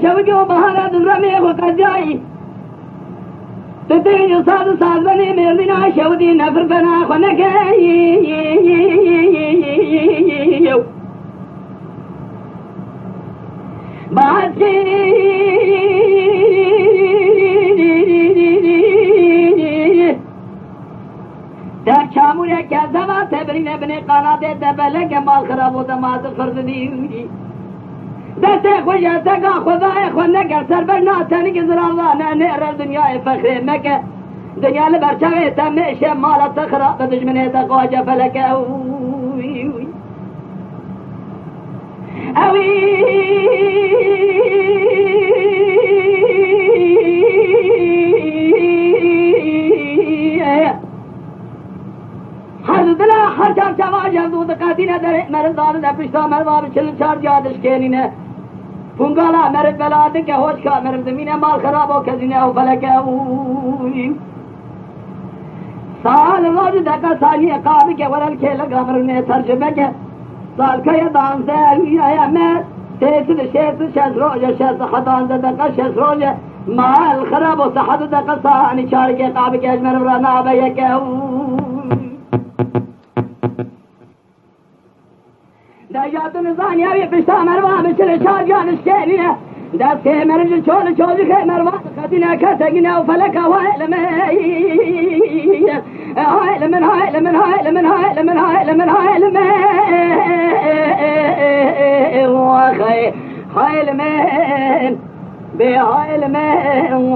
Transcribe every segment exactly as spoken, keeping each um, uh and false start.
Şewidî û bahara dilremê xwe qediyayî. Tu tê ji saz û sazbenê mêrdîna şewidî nefir bena xwe neke. Bahar Der çamûreke zeva te birîne binê qanadê te beleke mal xirabo dema tu fir didî. Destê xwe ji teka xwedayê xwe neke ser ber na tenî ki zirava ne nêre dinyayê fexrê meke. Dinya li ber çavê te mêşe mala te xirab bi dijminê te qace feleke. Ewî her dila her çar çava jevdû diqetîne derê meriv dadine pişta meriva bi çil çar ciya dişkênîne. Pungala meriv bela dike hoşka meriv dimîne mal xirabo kezîne ew feleke. Sal roj deqe saniyê qabike were li kêleka mirinê tercimeke. Salkeye danze rüyaya me têti di şêti şeş roje şeş hatan de deqe şeş roje mal xirabo sahat deqe sanî çarike qabike ji meriv re nabe yeke. Deja tu nizaniya wî pişta meriva bi çil çar can şênîne. Destê meriv ji çol çolîxê meriva dixetîne kesekîne û feleke wayê li me. Hay li min, hay li min, hay li min, hay li min, hay li min, hay li min. Waxey, hay li min. Bê hay li me,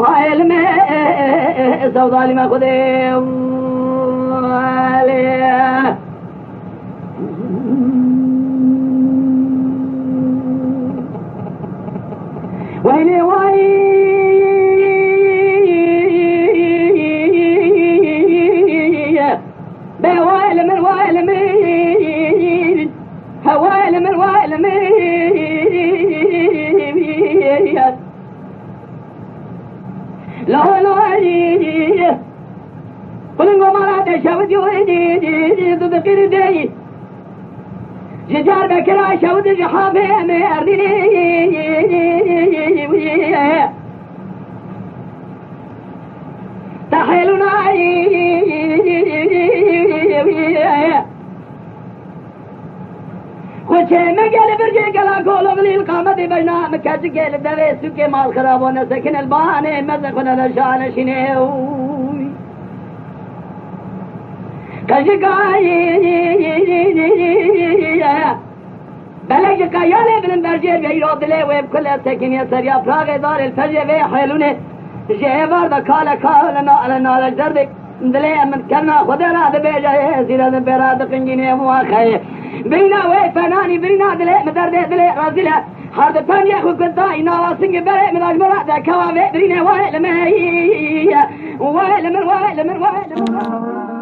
hay li me, zewdalî me Xwedê. Alê. Weylê way. Be wayê li min, wayê li min. He wayê li min, wayê li min. La la. Kulingo mala te şewit yo. Tu dikir dey. Ji car bekira şewit ji hafê em erdînê. Te hêlûna. Xwe çê me gel bircê gela kolo bilîl qametê bejna mi keçikê li devê sûkê mal xirabo nesekin el banê meze xwe nede şane şînê. Qejika. Belek ji qeyalê bilind berjêr ve îro dilê wê bi kule sekiniye ser yapraxê darê li pejê vê hêlûnê ji êvar de kale kale nale nale derdek dilê min kevna Xwedê ra dibêje ê zîre din pê ra diqingînê waxeyê. Birîna wê fenanî birîna dilê min derdê dilê rezîle. Her di pencê xwe kutayî nava singê berê min dajmera de kewa vê birînê wayê li me. Wayê li min, wayê li min, wayê li min.